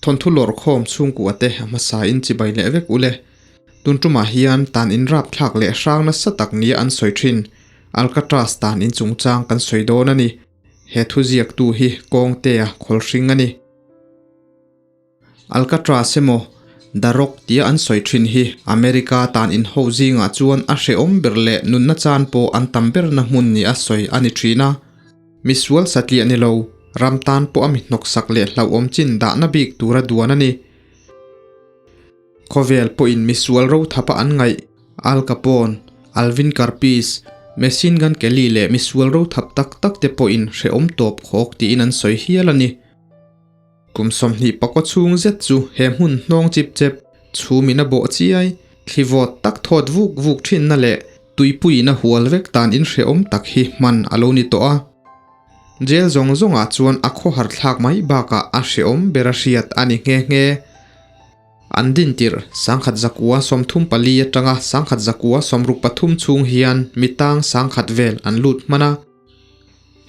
Thawnthu lawrkhawm chhungkua te a hmasa in chibai leh vek ule. Tun tumah hian tan in rapthlak leh hrang nasa tak nia an sawi thin. Alcatraz tan in chungchang kan sawi dawn a ni. He thuziaktu hi Kawngtea khawlhring a ni. Alcatraz emaw The Rock tia an sawi thin hi America tan in ho zingah chuan a hrehawm ber leh nunna chan pawh an tam berna hmun nia sawi a ni thin a. Misual satliah ni lo, ram tan pawh a mi hnawksak leh hlauhawm chin dahna bik tura duan a ni. Khawvel pawhin misual ro thapa an ngaih, Al Capone, Alvin Karpis, Machine Gun Kelly leh misual ro thap tak tak te pawhin hrehawm tawp khawk tiin an sawi hial a ni. Kum 24 chhung zet chu he hmun hnawng chip chep, chhumin a bawh chiai, thli vawt tak thawt vuk vuk thinna leh tuipuiin a hual vek dan inhrehawm tak hi hman a lo ni tawh a. Jail zawng zawngah chuan a khawhar thlak mai bakah a hrehawm ber a hriat a ni nghe nghe. An din tirh 1934 atanga 1963 chhung hian mi tang 10,000 vel an lut hman a.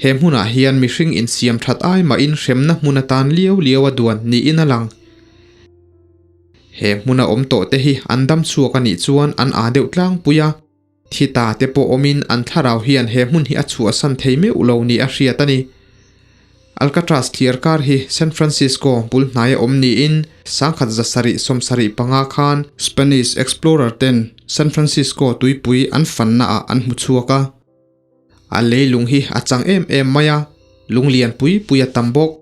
He hmunah hian mihring insiam that ai mahin hremna hmun atan liau liau a duan niin a lang. He hmuna awm tawh te hi an dam chhuak a nih chuan an aa deuh tlangpui a, thi ta te pawh awmin an thlarau hian he hmun hi a chhuahsan thei meuh lo ni a hriat a ni. Alcatraz thliar kar hi San Francisco bul hnaia awm niin 1775 khan Spanish explorer ten San Francisco tuipui an fannaah an hmu chhuak a. A leilung hi a chang em em mai a, lung lian pui pui a tam bawk.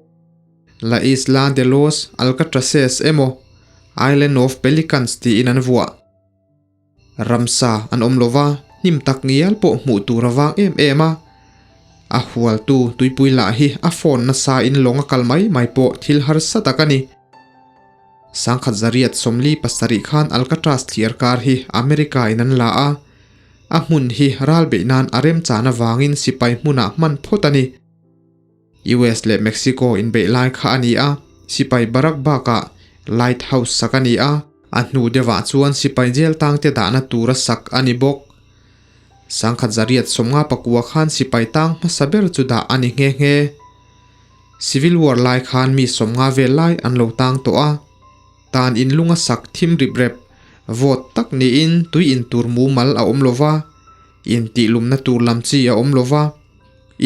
La Isla de los Alcatraces emaw Island of Pelicans tiin an vuah. Ramsa an awm lova, hnim tak ngial pawh hmuh tur a vang em em a. A hualtu tuipui lah hi a phone nasa in lawng a kal mai mai pawh thil harsa tak a ni. 1947 khan Alcatraz thliar kar hi America in an la a. A hmun hi ral beih nan a remchan avangin sipai hmunah hman phawt a ni. US leh Mexico inbeih lai kha a ni a, sipai barak bakah lighthouse sak a ni a, a hnu deuhah chuan sipai jail tangte dahna tura sak a ni bawk. 1959 khan sipai tang hmasa ber chu dah a ni nghe nghe. Civil War lai khan mi 50 vel lai an lo tang tawh a. Tan in lung a sak thim rip rep, vawt tak niin tui in tur mumal a awm lova, in tih lumna tur lam chi a awm lova,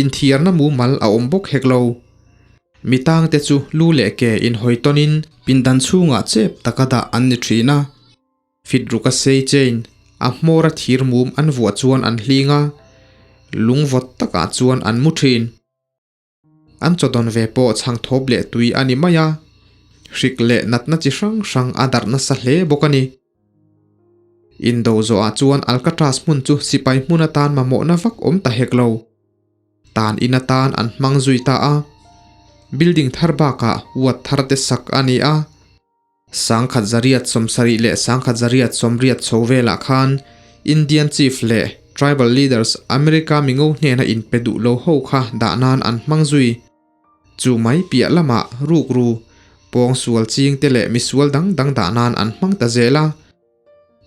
inthiarna mumal a awm bawk hek lo. Mi tangte chu lu leh ke inhawi tawnin pindan chhungah chep taka dah an ni thin a. Fit ruka sei chain, a hmawra thir mum an vuah chuan an hling a, lung vawt takah chuan an mu thin. An chawdawn ve pawh chhang thawp leh tui a ni mai a, hrik leh natna chi hrang hrang a darh nasa hle bawk a ni. Indo zawhah chuan Alcatraz hmun chu sipai hmun atan mamawhna vak awm ta hek lo. Tan in atan an hmang zui ta a, building thar bakah ward thar te sak a ni a. 1970 leh 1980 chho velah khan Indian Chief leh Tribal Leaders America mingo hnena inpe duh lo ho kha dah nan an hmang zui. Chu mai piah lamah rukru, pawng sual ching te leh misual dang dang dah nan an hmang ta zel a.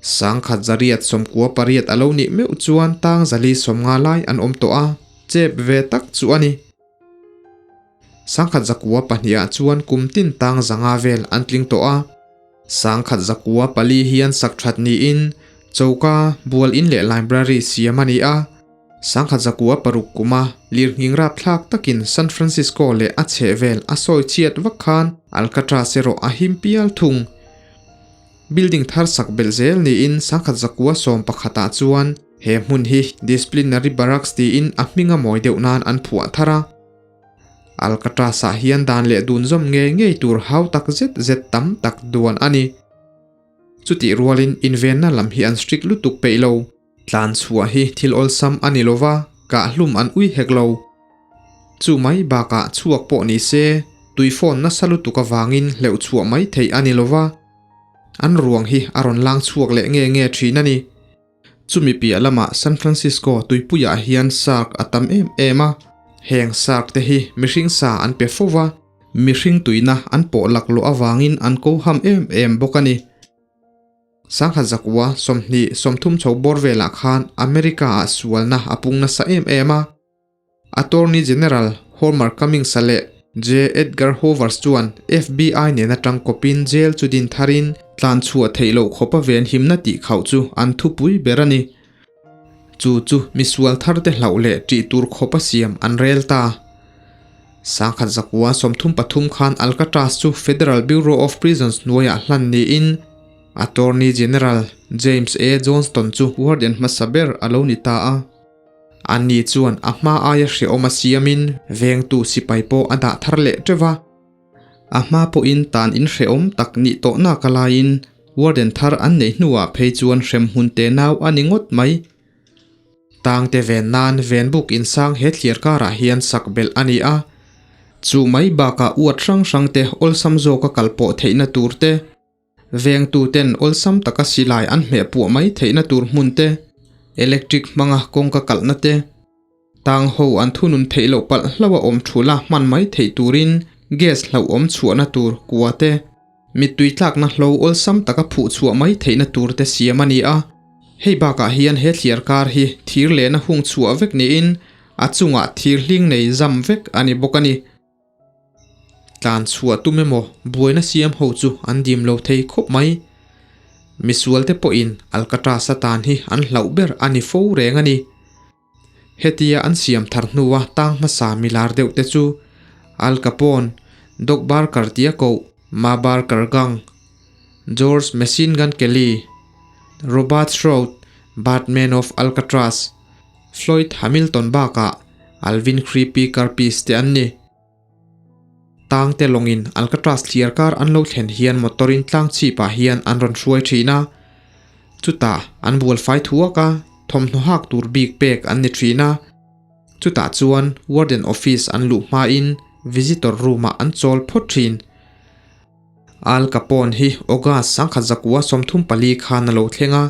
1998 a lo nih meuh chuan tang 450 lai an awm tawh a, chep ve tak chu a ni. 1902 ah chuan kum tin tang zanga vel an tling tawh a. 1904 hian sak that niin choka, bual in leh library siam a ni a. 1906 kuma lirnghing rapthlak takin San Francisco leh a chhehvel a sawi chhiat vak khan Alcatraz erawh a him pial thung. Building thar sak belh zel niin 1911 ah chuan he hmun hi Disciplinary Barracks tiin a hminga mawi deuh nan an phuah thar a. Alcatraz ah hian dan leh dun zawm ngei ngei tur hau tak zet zet tam tak duan a ni. Chutih rualin invenna lam hi an strict lutuk peih lo. Tlan chhuah hi thil awlsam a ni lova, kahhlum an ui hek lo. Chu mai bakah chhuak pawh ni se, tui phone nasa lutuk avangin hleuh chhuah mai theih a ni lova, an ruang hi a rawn lang chhuak leh nge nge thin a ni. Chumi piah lamah San Francisco tuipuiah hian shark a tam em em a, heng shark te hi mihring sa an pe fo va, mihring tuina an pawh laklawh avangin an ko ham em em bawk a ni. 1920, 30 chho bawr velah khan America ah sualna a pung nasa em em a. Attorney General Homer Cummings-a leh. J. Edgar Hoover chuan FBI nena tangkawpin jail chu din tharin tlan chhuah theih loh khawpa ven himna tih khauh chu an thupui ber a ni. Chu chu misual tharte hlauh leh ṭih tur khawpa siam an rel ta. Sangkhat zakua 33 khan Alcatraz chu Federal Bureau of Prisons hnuaiah hlan niin Attorney General James A. Johnston chu warden hmasa ber a lo ni ta a. Ani chuan a hma aia hrehawm a siamin vengtu sipai pawh a dah thar leh teuh va. A hma pawhin tan in hrehawm tak nih tawh nak a laiin warden thar an neih hnuah phei chuan hremhmun te nau a ni ngawt mai. Tangte ven nan venbuk insang he thliar karah hian sak belh a ni a. Chu mai bakah uat hrang hrang te awlsam zawka kal pawh theihna tur te, Vengtuten awlsam taka silai an hmeh puah mai theihna tur hmun te, electric hmanga kawngka kalhna te, tang ho an thunun theih loh palh hlauh a awm thula hman mai theih turin gas hlauhawm chhuahna tur kua te, mittui tlakna hlo awlsam taka phuh chhuah mai theihna tur te siam a ni a. Hei bakah hian he thliar kar hi thir lehna hung chhuah vek niin a chungah thir hling nei zam vek a ni bawk a ni. Tlan chhuah tum emaw buaina siam ho chu an dim lo thei khawp mai. Misualte pawhin Alcatraz atan hi an hlauh ber a ni fo reng a ni. Hetia an siam thar hnua tang hmasa milar deuh te chu Al Capone, Doc Barker tia koh, Ma Barker Gang, George Machine Gun Kelly, Robert Shroud, Batman of Alcatraz, Floyd Hamilton bakah Alvin Creepy Karpis te an ni. Tangte lawngin Alcatraz thliar kar an lo thlen hian motor-in tlang chhipah hian an rawn hruai thin a. Chutah an bual fai thuak a, thawmhnaw hak tur bik pek an ni thin a. Chutah chuan Warden Office an luh hmain Visitor Room-ah an chawl phawt thin. Al Capone hi August 1934 khan a lo thleng a,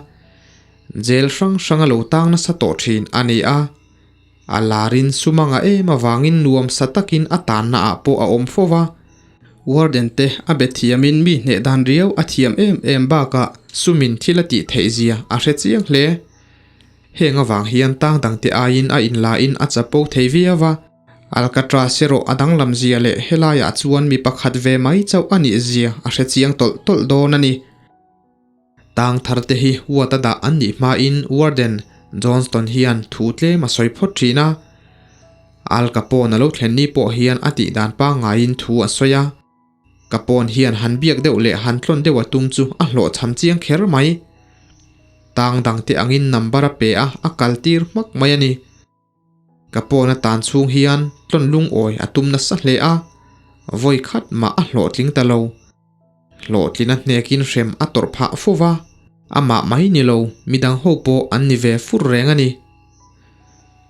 jail hrang hrang a lo tang nasa tawh thin a ni a. A larin sumanga em avangin nuam sa takin a tanna ah pawh a awm fo va. Warden te a be thiamin mi hneh dan riau a thiam em em bakah sumin thil a tih theih zia a hre chiang hle. Heng avang hian tang dangte aiin a inlain a chapo thei viau a. Alcatraz erawh a danglam zia leh helaiah chuan mi pakhat ve mai chauh a nih zia a hre chiang tawlh tawlh dawn a ni. Tang thar te hi ward a dah an nih hmain Warden Johnston hian thu tlem a sawi phawt thin a. Al Capone a lo thlen ni pawh hian a tih dan pangngaiin thu a sawi a. Capone hian han biak deuh leh han tlawn deuh a tum chu a hlawhchham chiang kher mai. Tang dangte angin number a pe a, a kal tir hmak mai a ni. Ka pawn a tan chhung hian tlawn lungawi a tum nasa hle a, vawi khat mah a hlawhtling ta lo. Hlawhtlin a hnekin hrem a tawrh phah fo va, amah mai ni lo midang ho pawh an ni ve fur reng a ni.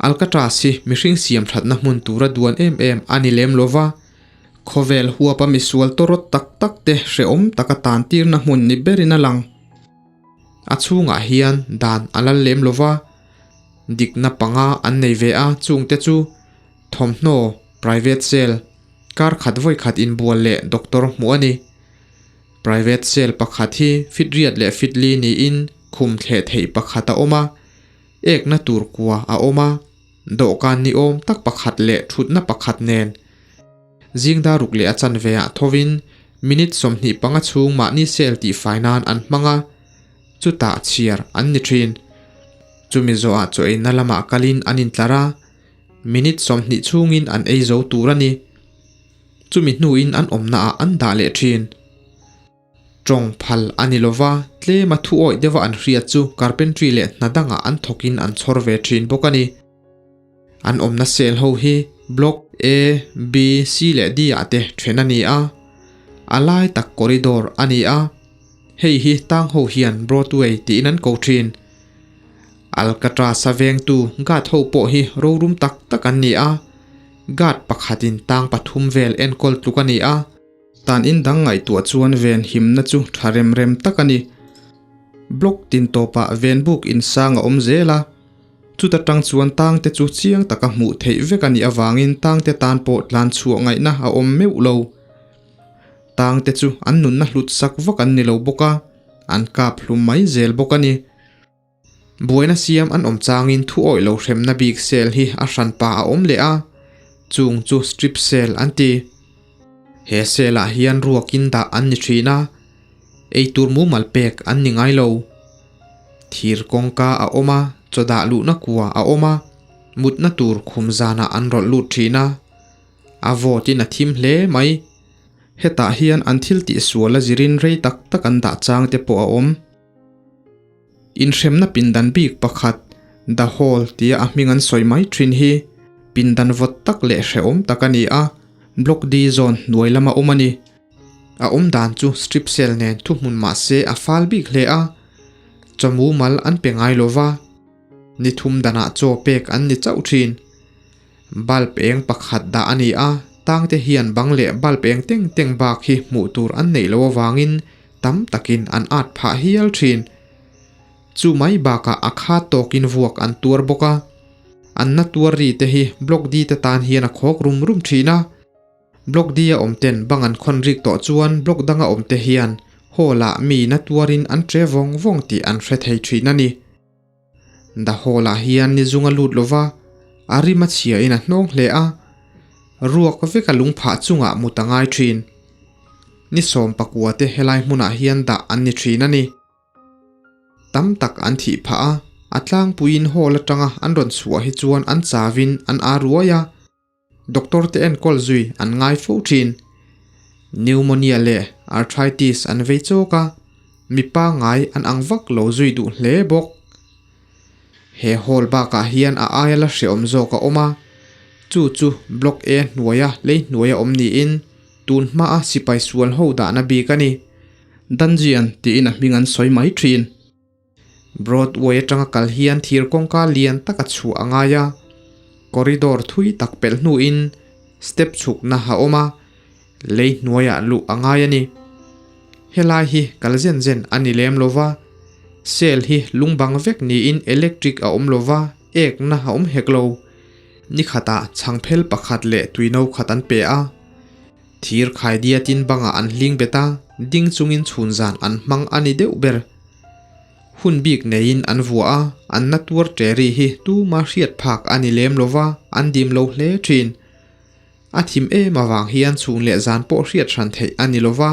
Alcatraz hi mihring siam thatna hmun tura duan em em a ni lem lo va, khawvel huapa misual tawrawt tak tak te hrehawm taka tan tirna hmun ni berin a lang. A chhungah hian dan a lal lem lo va. Dikna panga an nei ve a, chungte chu thawmhnaw, private cell, kar khat vawi khat inbual leh doctor hmuh a ni. Private cell pakhat hi fit riat leh fit li niin khum thleh theih pakhat a awm a, ekna tur kua a awm a, dawhkan ni awm tak pakhat leh thutna pakhat nen. Zingdar ruk leh a chanve ah thovin minute 25 chhung mahni cell tihfai nan an hmang a, chutah chhiar an ni thin. Chumi zawhah chaw eina lamah kalin an intlar a, minute 20 chhungin an ei zo tur a ni. Chumi hnuin an awmnaah an dah leh thin. Tawng phal a ni lova, tlema thu awih deuha an hriat chu carpentry leh hna dangah an thawkin an chhawr ve thin bawk a ni. An awmna cell ho hi block A, B, C leh D ah te then a ni a, a lai tak corridor a ni a, hei hi tang ho hian Broadway tiin an ko thin. Alcatraz a vengtu guard ho pawh hi rorum tak tak an ni a, guard pakhatin tang pathum vel enkawl tluk a ni a. Tan in dang ngaihtuah chuan ven himna chu tha rem rem tak a ni. Block tin tawpah ven buk insang a awm zel a, chuta tang chuan tangte chu chiang taka hmuh theih vek a nih avangin tangte tan pawh tlan chhuah ngaihna a awm meuh lo. Tangte chu an nunna hlut sak vak an ni lo bawk a, an kap hlum mai zel bawk a ni. Buaina siam an awm changin thu awih lo hremna bik cell hi a hranpa a awm leh a, chung chu strip cell an ti. He cell ah hian ruakin dah an ni thin a, eitur mumal pek an ni ngai lo. Thir kawngka a awm a, chaw dah luhna kua a awm a, mutna tur khum zanah an rawlh lut thin a. A vawt in a thim hle mai. Hetah hian an thil tihsual a zirin rei tak tak an dah chang te pawh a awm. Inhremna pindan bik pakhat, The Hall tia a hming an sawi mai thin hi pindan vawt tak leh hrehawm tak a ni a, Block D zone hnuai lama awm a ni. A awm dan chu strip cell nen thuhmun mah se a fal bik hle a, chaw mumal an pe ngai lo va, ni thum danah chaw pek an ni chauh thin. Bulb eng pakhat dah a ni a, tangte hian bang leh bulb eng teng teng bak hi hmuh tur an neih loh avangin tam takin an at phah hial thin. Chu mai bakah a khat tawkin vuak an tuar bawk a, an na tuar ri te hi Block D te tan hian a khawk rum rum thin a. Block D a awm ten bang an khawn rik tawh chuan block danga awm te hian hall ah mi na tuarin an tre vawng vawng tih an hre thei thin a ni. The hall ah hian ni zung a lut lova, a rim a chhia in a hnawng hle a, ruak vek a lung phah chungah mut a ngai thin. Ni 19 te helai hmunah hian dah an ni thin a ni. Tam tak an thih phah a, a tlangpuiin hall atanga an rawn chhuah hi chuan an chavin an aa ruai a. Doctor te enkawl zui an ngai fo thin. Pneumonia leh arthritis an vei chawk a, mi pangngai an ang vak lo zui duh hle bawk. He hall bakah hian a aia la hreawm zawk a awm a, chu chu Block A hnuaia lei hnuaia awm niin tun hmaa sipai sual ho dahna bik a ni. Dungeon tiin a hming an sawi mai thin. Broadway atanga kal hian thir kawngka lian tak a chhuah a ngai a, corridor thui tak pelh hnuin step chhukna a awm a, lei hnuaiah luh a ngai a ni. Helai hi kal zen zen a ni lem lo va, cell hi lung bang vek niin electric a awm lo va, ekna a awm hek lo. Ni khatah chhangphel pakhat leh tuino khat an pe a. Thir khaidia tin bangah an hling bet a, ding chungin chhun zan an hmang a ni deuh ber. Hun bik neiin an vuah a, an na tuar ṭe ri hi tuma hriat phak a ni lem lo va, an dim lo hle ṭhin. A thim em avang hian chhun leh zan pawh hriat hran theih a ni lo va,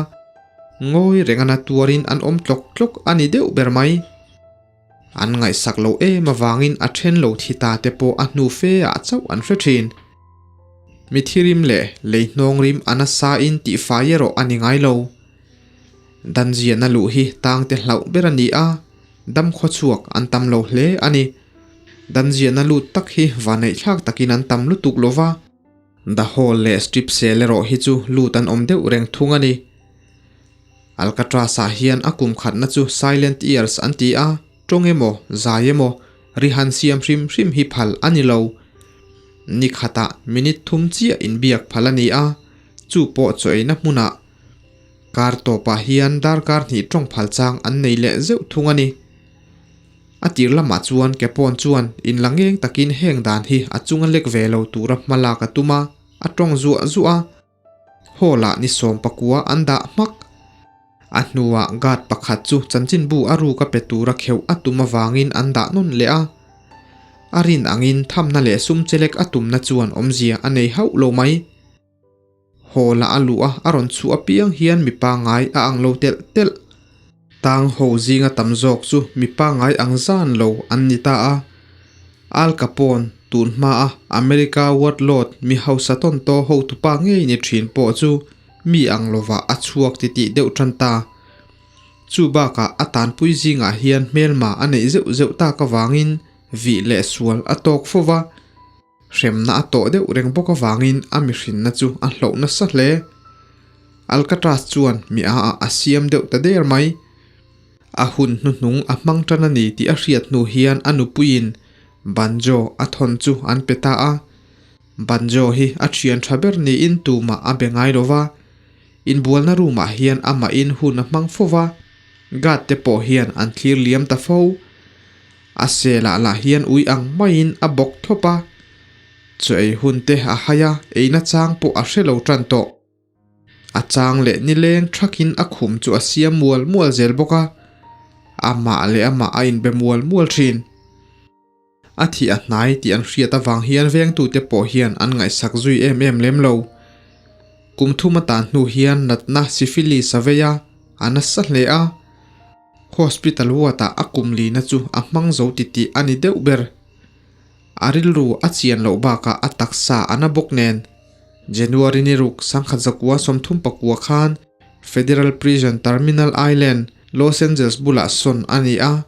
ngawi renga na tuarin an awm tlawk tlawk a ni deuh ber mai. An ngaihsak lo em avangin a then lo thi ta te pawh a hnu fe ah chauh an hre thin. Mi thirim leh lei hnawng rim a nasa in tih fai erawh a ni ngai lo. Danzian a luh hi tang te hlauh ber a ni a, dam khawchhuak an tam lo hle a ni. Danzian a lut tak hi vaneihthlak takin an tam lutuk lo va. The Hall leh Strip Cell erawh hi chu lut an awm deuh reng thung a ni. Alcatraz-ah hian a kum khatna chu Silent Years an ti a, tawng emaw, zai emaw, ri han siam hrim hrim hi phal a ni lo. Ni khatah minute thum chiah inbiak phal a ni a, chu pawh chaw eina hmunah. Kar tawpah hian darkar hnih tawng phal chang an nei leh zeuh thung a ni. A tir lamah chuan Capone chuan inla ngeng takin heng dan hi a chunga lek ve lo tura hma lak a tum a, a tawng zuah zuah a. Hall-ah ni 19 an dah hmak. A hnuah guard pakhat chu chanchinbu a ruk a pe tura kheuh a tum avangin an dah nawn leh a. A rin angin thamna leh sum chelek a tumna chuan awmzia a nei hauh lo mai. Hawla a luh a, a rawn chhuah apiang hian mi pangngai a ang lo telh telh. Tang ho zinga tam zawk chu mi pangngai ang zan lo an ni ta a. Al Capone, tun hmaa America Warlord mi hausa tawn taw hotupa ngei ni thin pawh chu mi ang lovah a chhuak titih deuh tan ta. Chu bakah a tanpui zingah hian hmelma a neih zeuh zeuh tak avangin vih leh sual a tawk fo va. Hremna a tawh deuh reng bawk avangin a mihrinna chu a hloh nasa hle. Alcatraz chuan mi a ah a siam deuh ta der mai. A hun hnuhnung a hmang tan a ni tih a hriat hnu hian a nupuiin banjo a thawn chu an pe ta a. Banjo hi a thian tha ber niin tumah a be ngai lo va. Inbualna room ah hian amahin hun a hmang fo va, guard te pawh hian an thlir liam ta fo. A selah lah hian ui ang maiin a bawk thlawp a, chaw ei hun te a hai a, eina chang pawh a hre lo tan tawh. A chang leh nileng thakin a khum chu a siam mual mual zel bawk a, amah leh amah a inbe mual mual thin. A thih a hnai tih an hriat avang hian vengtute pawh hian an ngaihsak zui em em lem lo. Kum thum a tan hnu hian natna syphilis a vei a, a nasa hle a. Hospital ward-ah a kum lina chu a hmang zo titih a ni deuh ber. A rilru a chian loh bakah a taksa a na bawk nen. January ni ruk 1934 khan Federal Prison Terminal Island, Los Angeles bulah sawn a ni a,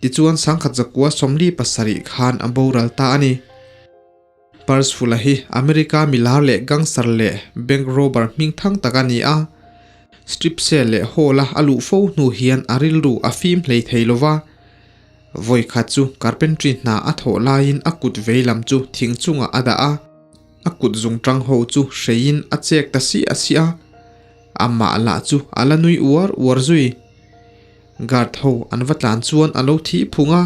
tichuan 1947 khan a boral ta a ni. Parsful-a hi America milar leh gangster leh bank robber hming thang tak a ni a, strip cell leh hall-a a luh fo hnu hian a rilru a fim hlei thei lo va. Vawi khat chu carpentry hna a thawh laiin a kut vei lam chu thing chungah a dah a, a kut zungtang ho chu hreiin a chek ta siah siah a, amah lah chu a la nui uar uar zui. Guard ho an va tlan chuan a lo thih phung a,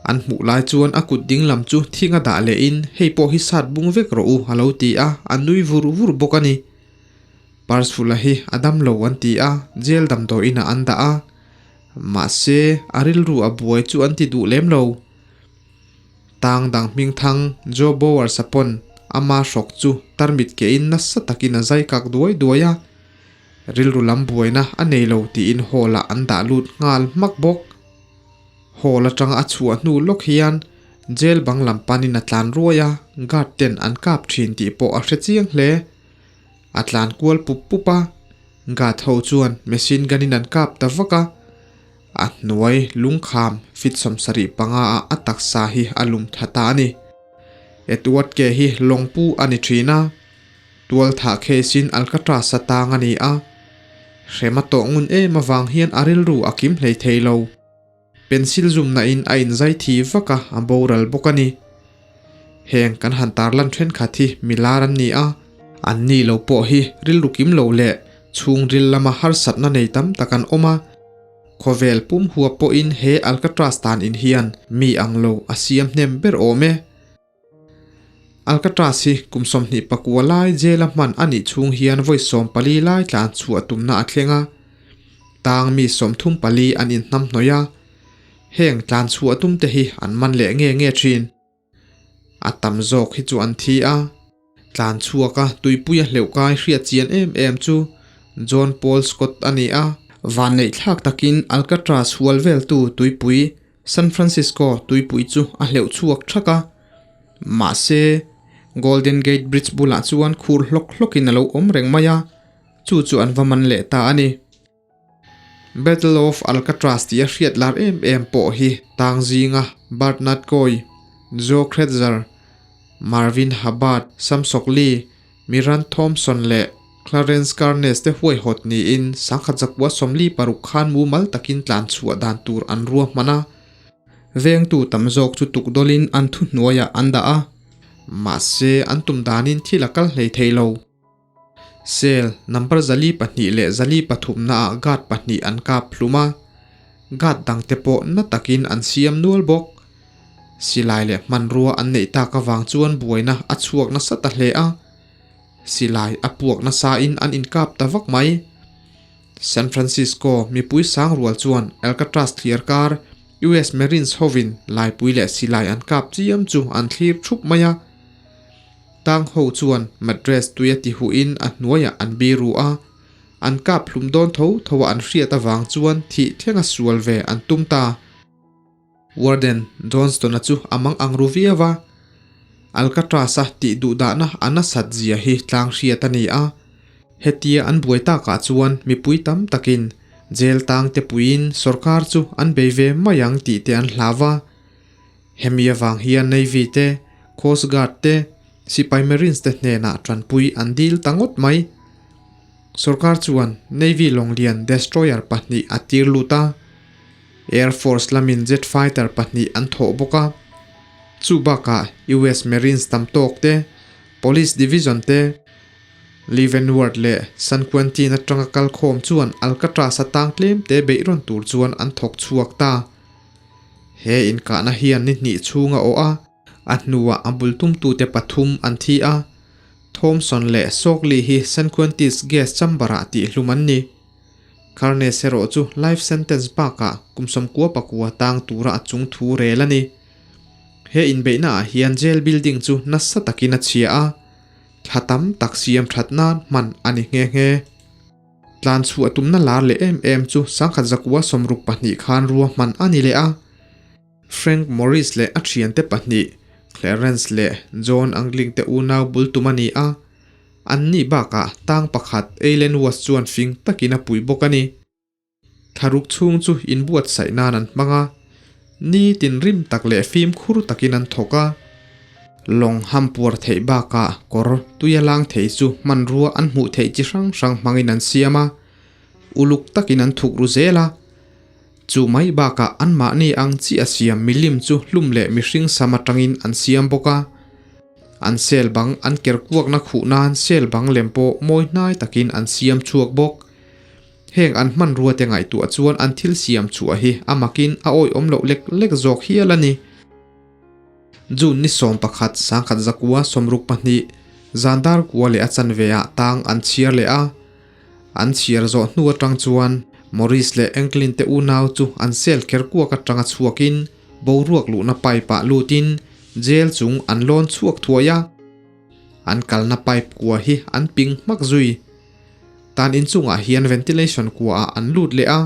an hmuh lai chuan a kut ding lam chu thing a dah lehin hei pawh hi sat bung vek rawh u a lo ti a, a nui vur vur bawk a ni. Parsful-a hi a dam lo an ti a, jail damdawiin ah an dah a, mahse a rilru a buai chu an ti duh lem lo. Tang dang hming thang Joe Bowers-a pawn ama hrawk chu tarmit kehin nasa takin a zai kak duai duai a, Rilru lam buaina a nei lo tiin hall ah an dah lut nghal hmak bawk. Hall atanga a chhuah hnu lawk hian jail bang lam panin a tlan ruai a, guard ten an kap thin tih pawh a hre chiang hle. A tlan kual pup pup a, guard ho chuan machine gun in an kap ta vak a, a hnuai lungkham feet 75 ah a taksa hi a lum tha ta a ni. Edward ke hi lawngpu a ni thin a. Tualthah case in Alcatraz a tang a ni a, hrem a tawh ngun em avang hian a rilru a kim hlei thei lo. Pencil zumna in a inzai thi vak a, a boral bawk a ni. Heng kan han tarlan thenkhat hi milar an ni a, an ni lo pawh hi rilru kim lo leh chhungril lama harsatna nei tam tak an awm a, khawvel pum huap pawhin he Alcatraz tan in hian mi ang lo a siam hnem ber awm e. Alcatraz hi kum 29 lai jail-a hman a nih chhung hian vawi 14 lai tlan chhuah tumna a thleng a, tang mi 34 an inhnamhnawih a, heng tlan chhuah tumte hi an man leh nge nge thin. A tam zawk hi chu an thi a, tlan chhuaka tuipuia hleuh kai hriat chian em em chu John Paul Scott a ni a. Vanneihthlak takin Alcatraz hual veltu tuipui San Francisco tuipui chu a hleuh chhuak thak a, mahse Golden Gate Bridge bulah chuan khur hlawk hlawkin a lo awm reng mai a, chu chu an va man leh ta a ni. Battle of Alcatraz tih a hriat lar em em pawh hi tang zinga Bernard Coy, Joe Kretzer, Marvin Hubbard, Sam Sokli, Miran Thompson leh Clarence Carnes te huaihawt niin 1946 khan mumal takin tlan chhuah dan tur an ruahman a. Vengtu tam zawk chu tukdawlin an thuhnuaiah an dah a, mahse an tum danin thil a kal hlei thei lo. Cell number 42 leh 43 naah guard pahnih an kap hlum a, guard dangte pawh na takin an siam nual bawk. Silai leh hmanrua an neih tak avang chuan buaina a chhuak nasa ta hle a, silai a puak nasain an inkap ta vak mai. San Francisco mipui sang rual chuan Alcatraz thliar kar US Marines hovin laipui leh silai an kap chiam chu an thlir thup mai a. Tang ho chuan mattress tui a ti huhin a hnuaiah an biru a, an kap hlum dawn tho tho a an hriat avang chuan thih thlenga sual ve an tum ta. Warden Johnston-a chu a mang ang ru viau a, Alcatraz-a tih duh dahna a nasat zia hi tlang hriat a ni a. Hetia an buai takah chuan mipui tam takin jail tang te puiin sorkar chu an bei ve mai ang tih te an hlau a. Hemi avang hian Navy te, Coast Guard te, Sipai Marines te hnenah tanpui an dil ta ngawt mai. Sorkar chuan Navy lawnglian destroyer pahnih a tir lut a. Air Force lamin jet fighter pahnih an thawh bawk a, chu bakah US Marines tam tawk te, Police Division te, Leavenworth leh San Quentin atanga kalkhawm chuan Alcatraz a tang tlem te beih rawn tur chuan an thawk chhuak ta. He inkahna hian ni hnih chhung a awh a, a hnuah a bul tumtute pathum an thi a, Thompson leh Sokli hi San Quentin's gas chamber-ah tihhlum an ni. Carnes erawh chu life sentence bakah kum 99 tang tura a chung thu rel a ni. He inbeihnaah hian jail building chu nasa takin a chhia a. Thla tam tak siam that nan hman a ni nghe nghe. Tlan chhuah tumna lar leh em em chu 1962 khan ruahman a ni leh a. Frank Morris leh a thiante pahnih, Clarence leh John Angling te unau bul tum a ni a. Anni bakah tang pakhat Eileen Watts chuan fing takin a pui bawk a ni. Thlaruk chhung chu inbuatsaih nan an hmang a, nitin rim tak leh fimkhur takin an thawk a. Lawng ham puar theih bakah kawr tuia lang thei chu hmanrua an hmuh theih chi hrang hrang hmangin an siam a, uluk takin an thuk ru zel a. Chu mai bakah anmahni ang chiah siam milim chu hlum leh mihring sam atangin an siam bawk a. An sel bang an ker kuakna khuh nan sel bang lem pawh mawi hnai takin an siam chhuak bawk. Heng an hmanrua te ngaihtuah chuan an thil siam chhuah hi a makin a awihawm loh lek lek zawk hial a ni. June ni 11 1962 zan dar kua leh a chanve ah tang an chhiar leh a. An chhiar zawh hnu atang chuan Morris leh Anglin te unau chu an sel kher kuak atanga chhuakin boruak luhna pipe ah lutin jail chung an lawn chhuak thuai a. An kalna pipe kua hi an ping hmak zui. Tan inchungah hian ventilation kuaah an lut leh a,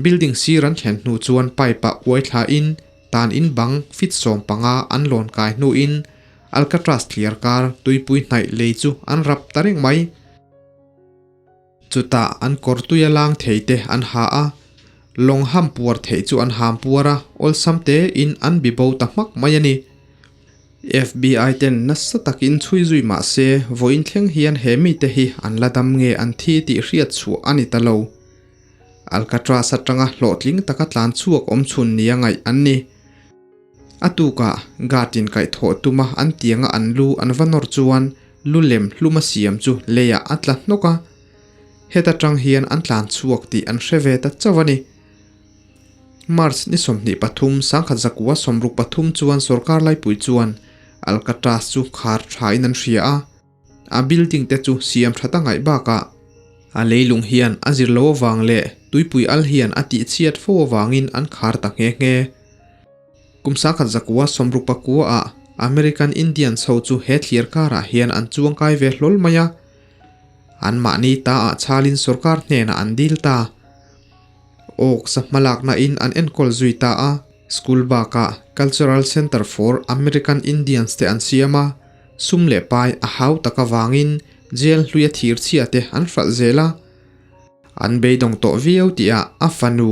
building sir an thlen hnu chuan pipe ah uai thlain tan in bang fit 15 an lawn kai hnuin Alcatraz thliar kar tuipui hnaih lei chu an rap ta reng mai. Chutah an kawr tuia lang thei te an ha a, lawng ham puar theih chu an ham puar a, awlsam tein an bibo ta hmak mai a ni. FBI ten nasa takin chhui zui mah se, vawiin thleng hian he mite hi an la dam nge an thi tih hriat chhuah a ni ta lo. Alcatraz atanga hlawhtling taka tlan chhuak awm chhun nia ngaih an ni. A tukah guard in kaihthawh tuma an tianga an lu an va nawr chuan lu lem hlum a siam chu leiah a tla hnawk a. Heta tang hian an tlan chhuak tih an hre ve ta chauh a ni. March ni 23, 1963 chuan sorkar laipui chuan Alcatraz chu khar thain an hria a, a building te chu siam tha ta ngaih bakah a leilung hian a zir lo avang leh tuipui al hian a tih chhiat fo avangin an khar ta nghe nghe. Kum 1969 ah American Indians ho chu he thlir karah hian an chuangkai ve hlawl mai a, anmahni ta ah chhalin sorkar hnenah an dil ta. Awk sa hmalakna in an enkawl zui ta a, school bakah Cultural Center for American Indians te an siam a, sum leh pai a hau tak avangin jail hluia thir chhia te an hralh zel a. An beidawng tawh viau tihah a fanu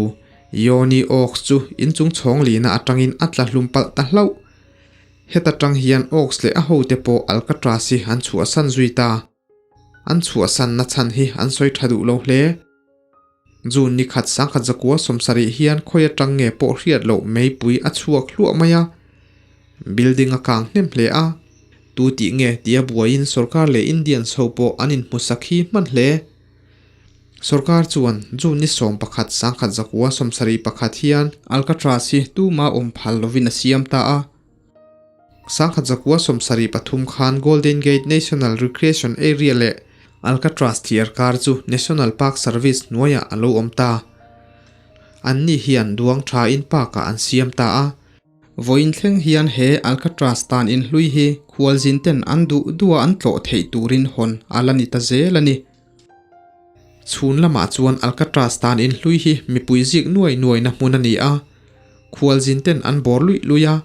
Yoni Oaks chu inchung chhawng lina atangin a tla hlum palh ta hlauh. Heta tang hian Oaks leh a hote pawh Alcatraz hi an chhuahsan zui ta. An chhuahsanna chhan hi an sawi tha duh lo hle. June ni khat 1970 hian khawi atang nge pawh hriat loh meipui a chhuak hluah mai a. Building a kang hnem hle a. Tu tih nge tia buaiin sorkar leh Indians ho pawh an inhmusak hi hman hle. Sorkar chuan June ni 11 1971 hian Alcatraz hi tuma awm phal lovin a siam ta a. 1973 khan Golden Gate National Recreation Area leh Alcatraz thliar kar chu National Park Service hnuaiah a lo awm ta. Anni hian duang thain park-ah an siam ta a. Vawiin thleng hian he Alcatraz tan inhlui hi khualzin ten an duh duha an tlawh theih turin hawn a la ni ta zel a ni. Chhun lamah chuan Alcatraz tan inhlui hi mipui zik nuai nuaina hmun a ni a, khualzin ten an bawr luih luih a.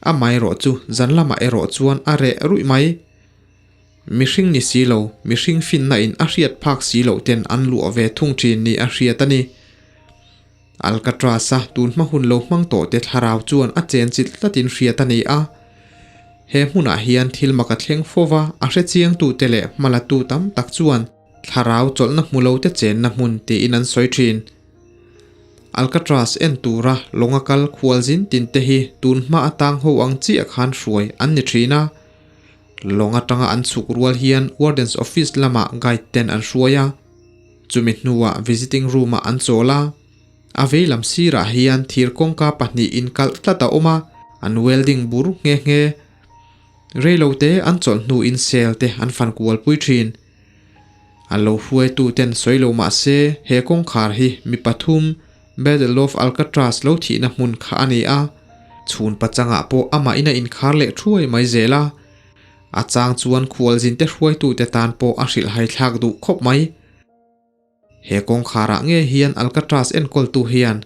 Amaherawh chu zan lamah erawh chuan a reh ruih mai. Mihring ni si lo, mihring finna in a hriat phak si loh ten an luah ve thung thin ni a hriat a ni. Alcatraz-a tun hma hun lo hmang tawh te thlarau chuan a chen chilh tlatin hriat a ni a. He hmunah hian thil mak a thleng fo va, a hre chiangtute leh hmalatu tam tak chuan thlarau chawlhna hmu lo te chenna hmun tiin an sawi thin. Alcatraz en tura lawnga kal khualzin tin te hi tun hma atang ho ang chiah khan hruai an ni thin a. Lawng atanga an chhuk rual hian Warden's Office lamah guide ten an hruai a. Chumi hnuah visiting room-ah an chawl a, a vei lam sirah hian thir kawngka pahnih inkalh tlat a awm a, an welding bur nghe nghe. Reilote an chawlh hnuin cell te an fan kualpui thin. A lo hruaitu ten sawi lo mah se he kawngkhar hi mi pathum Battle of Alcatraz lo thihna hmun kha a ni a, chhun pachangah pawh amah in a inkhar leh thuai mai zel a. A chang chuan khualzinte hruaitute tan pawh a hrilhhaithlak duh khawp mai. He kawngkharah nge hian Alcatraz enkawltu hian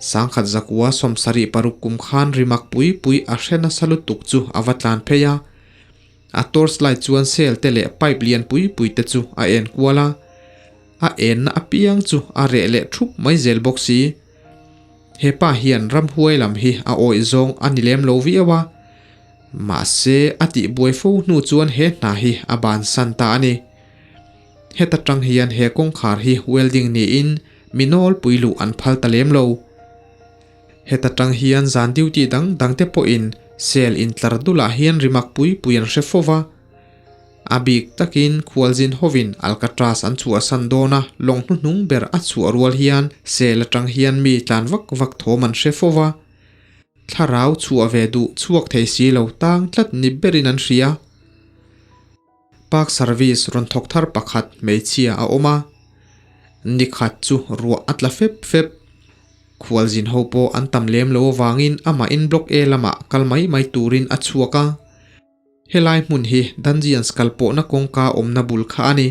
sangkhat zakua 76 kum khan rimak pui pui a hre nasa lutuk chu a va tlan phei a. A torchlight chuan cell te leh pipe lian pui pui te chu a en kual a. A enna apiang chu a reh leh thup mai zel bawk si. He pa hian ramhuai lam hi a awih zawng a ni lem lo viau a. Mahse a tihbuai fo hnu chuan he hna hi a bansan ta a ni. Heta tang hian he kawngkhar hi welding niin mi nawlpui luh an phal ta lem lo. Heta tang hian zan duty dang dang te pawhin cell intlar dulah hian rimak pui pui an hre fo va. A bik takin khualzin hovin Alcatraz an chhuahsan dawn a, lawng hnuhnung ber a chhuah rual hian cell atang hian mi tlan vak vak thawm an hre fo va. Thlarau chhuah ve duh chhuak thei si lo tang tlat ni berin an hria. Park Service rawn thawk thar pakhat hmeichhia a awm a, nikhat chu ruah a tla fep fep. Khualzin ho pawh an tam lem lo avangin amah in Block A lamah kal mai mai turin a chhuak a. Helai hmun hi Dungeons kal pawhna kawngka awmna bul kha a ni.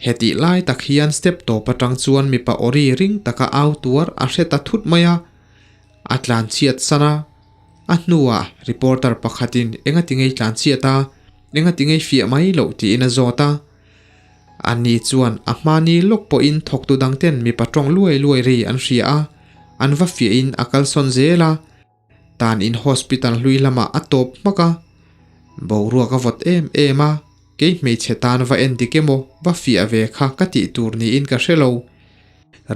Hetih lai tak hian step tawp atang chuan mipa awri ring taka au tuar a hre ta thut mai a. A tlan chhiat san a, a hnuah reporter pakhatin enga tingei tlan chhiat a, enga tingei fiah mai loh tiin a zawt a. Ani chuan a hmani lawk pawhin thawktu dangten mipa tawng luai luai ri an hria a, an va fiahin a kalsawn zel a, tan in hospital hlui lamah a tawp hmak a. Boruak a vawt em em a, kei hmeichhe tan va en dik emaw va fiah ve kha ka tih tur niin ka hre lo.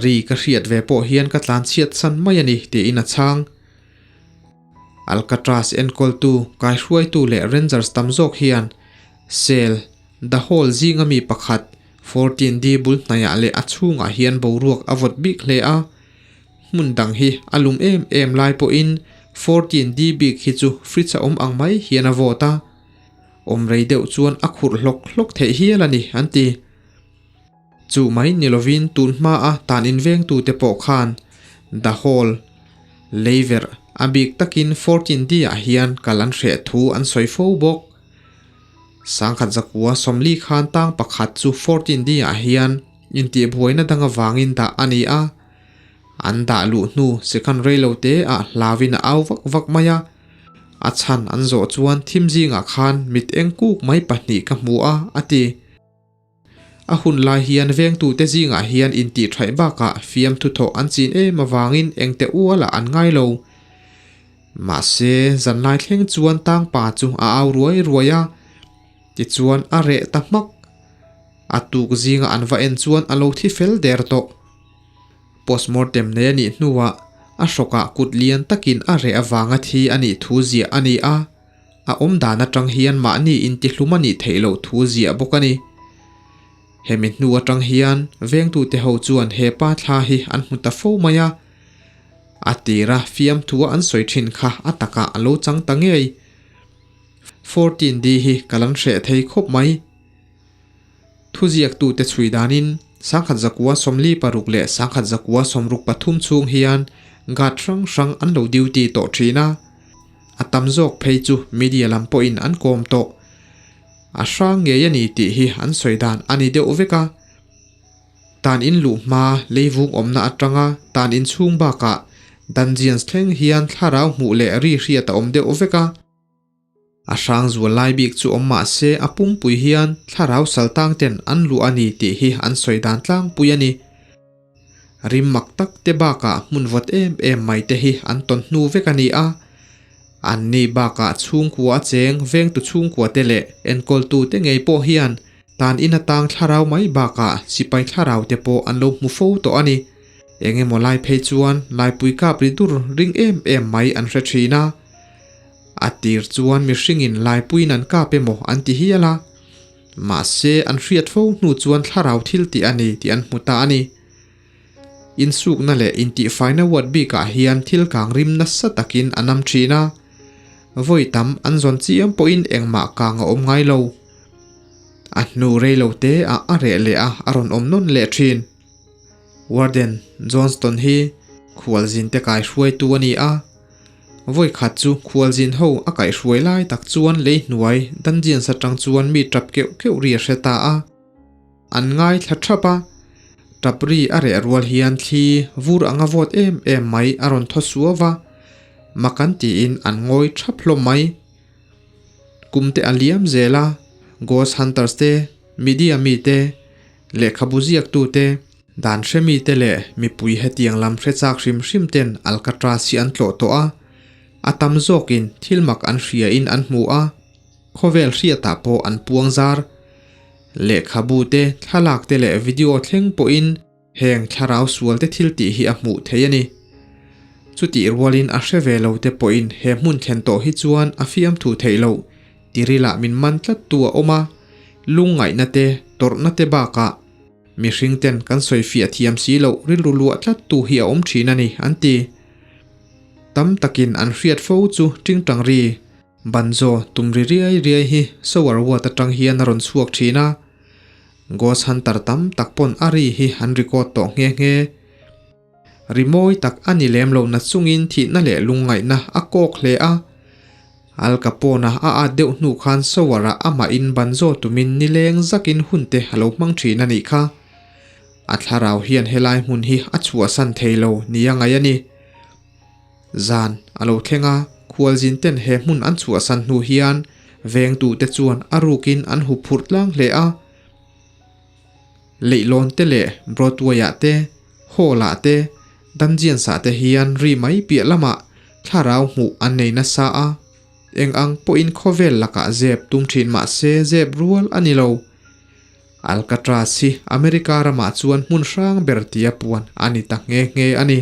Ri ka hriat ve pawh hian ka tlan chhiat san mai a ni tiin a chhang. Alcatraz enkawltu, kaihruaitu leh Rangers tam zawk hian cell, the hall zinga mi pakhat, 14D bul hnaiah leh a chhungah hian boruak a vawt bik hle a. Hmun dang hi a lum em em lai pawhin 14D bik hi chu fridge a awm ang mai hian a vawt a. Awm rei deuh chuan a khurh hlawk hlawk theih hial a ni an ti. Chu mai ni lovin tun hmaa tan invengtute pawh khan The Hall, Leiverh, a bik takin 14D ah hian kal an hreh thu an sawi fo bawk. 1040 khan tang pakhat chu 14D ah hian intihbuaina dang avangin dah a ni a. An dah luh hnu second reilote ah hlauin a au vak vak mai a. A chhan an zawh chuan thim zingah khan mit eng kuk mai pahnih ka hmu a, a ti. A hun lai hian vengtute zingah hian intihṭhaih bakah fiamthu thawh an chin em avangin engte ualah an ngai lo. Mahse, zanlai thleng chuan tangpa chu a au ruai ruai a, tichuan a reh ta hmak. A tuk zinga an va en chuan a lo thi fel der tawh. Postmortem nei a nih hnuah a hrawkah kut lian takin a reh avanga thi a nih thu ziah a ni a. A awm dan atang hian mahni intihlum a nih theih loh thu ziah bawk a ni. Hemi hnu atang hian vengtute ho chuan he pa thla hi an hmu ta fo mai a. A tira fiamthua an sawi thin kha a takah a lo chang ta ngei. 14D hi ka lan hreh thei khawp mai. Thuziaktute chhui danin 1946 leh 1963 chhung hian guard hrang hrang an lo duty tawh thin a. A tam zawk phei chu media lam pawhin an kawm tawh. A hrang ngei a ni tih hi an sawi dan a ni deuh vek a. Tan in luh hma leivung awmna atanga tan in chhung bakah dungeons thleng hian thlarau hmuh leh ri hriat a awm deuh vek a. A hrang zual lai bik chu awm mah se a pumpui hian thlarau saltang ten an luh a ni tih hi an sawi dan tlangpui a ni. Rim mak tak te bakah hmun vawt em em mai te hi an tawn hnu vek a ni a. An ni bakah chhungkua a cheng vengtu chhungkua te leh enkawltu te ngei pawh hian tan in atang thlarau mai bakah sipai thlarau te pawh an lo hmu fo tawh a ni. Eng emaw lai phei chuan laipui kap ri dur ring em em mai an hre thin a. A tir chuan mihringin laipuiin an kap emaw an ti hial a, mahse an hriat fo hnu chuan thlarau thil tih a ni tih an hmu ta a ni. Insukna leh intihfaina ward bikah hian thil kang rim nasa takin a nam thin a, vawi tam an zawn chiam pawhin engmah kang a awm ngai lo. A hnu rei lo te ah a reh leh a, a rawn awm nawn leh thin. Warden Johnston hi khualzinte kaihruaitu a ni a. Vawi khat chu khualzin ho a kaihhruai lai tak chuan lei hnuai dungeons atang chuan mi tap keuh keuh ri a hre ta a. An ngaithla thap a, tap ri a reh rual hian thli vur anga vawt em em mai a rawn thaw suau va, mak an tiin an ngawi thap hlawm mai. Kum te a liam zel a, Ghost Hunters te, media mi te, lehkhabu ziaktu te, dan hre mi te leh mipui hetiang lam hre chak hrim hrim ten Alcatraz hi an tlawh tawh a, a tam zawkin thil mak an hria in an hmu a, khawvel hriatah pawh an puang zar. Lehkhabu te, thlalak te leh video thleng pawhin heng thlarau sual te thil tih hi a hmuh theih a ni. Chutih rualin a hre ve lo te pawhin he hmun thlen tawh hi chuan a fiamthu theih loh tirilah min man tlat tu a awm a, lungngaihna te, tawrhna te bakah mihring ten kan sawi fiah thiam si loh rilru luah tlat tu hi a awm thin a ni, an ti. Tam takin an hriat fo chu tingtang ri. Banjo tum ri riai riai hi shower watt atang hian a rawn chhuak thin a, Ghost Hunter tam tak pawn a ri hi an record tawh nghe nghe. Ri mawi tak a ni lem lo na chungin thihna leh lungngaihna a kawk hle a. Al Capone-a a at deuh hnu khan shower ah amahin banjo tumin nileng zakin hun te a lo hmang thin a nih kha. A thlarau hian helai hmun hi a chhuahsan thei lo nia ngaih a ni. Zan a lo thleng a, khualzin ten he hmun an chhuahsan hnu hian vengtute chuan a rukin an hu phurh tlang hle a. Leihlawn te leh Broadway ah te, Hall ah te, Dungeons ah te hian ri mai piah lamah thlarau hmuh an nei nasa a. Eng ang pawhin khawvel lakah zep tum thin mah se zep rual a ni lo. Alcatraz hi America ramah chuan hmun hrang ber tia puan a ni ta nghe nghe a ni.